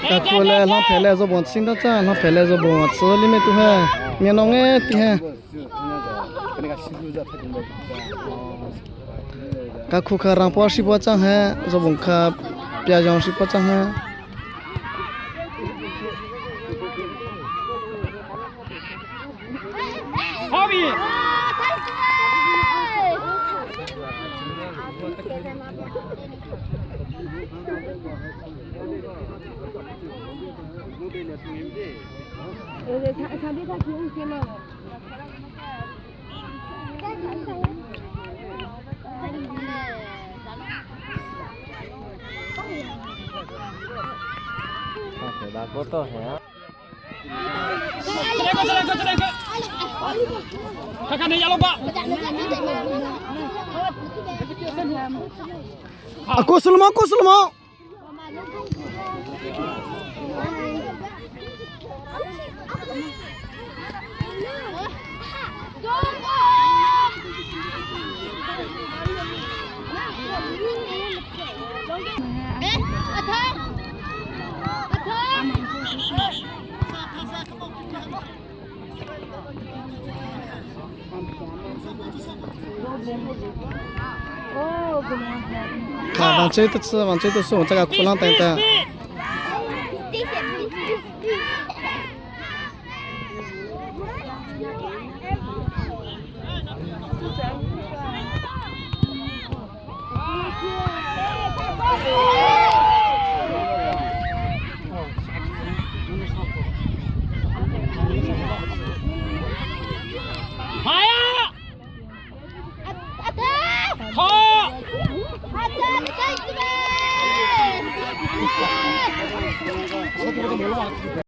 Ka khu le hlang phe le zo bon sing ta cha hlang phe le zo bon tsu li me tu he mi nong e ti he ka khu kha rang po shi po chang he zo bong kha pya jong shi po chang he. Aku sulmo aku sulmo. Kha wang chui tu chu wang chui tu su chaka khulang tai ta.